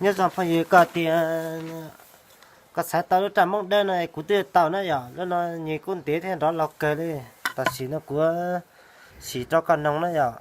Nyob zoo phooj ywg, koj tias koj xav tau lub raj Hmoob dawb no kuv twb tau na yom. Lub no nws kuj ntev thiab nrov laus kawg li. Tam sim no kuv sim rau koj noog na yom.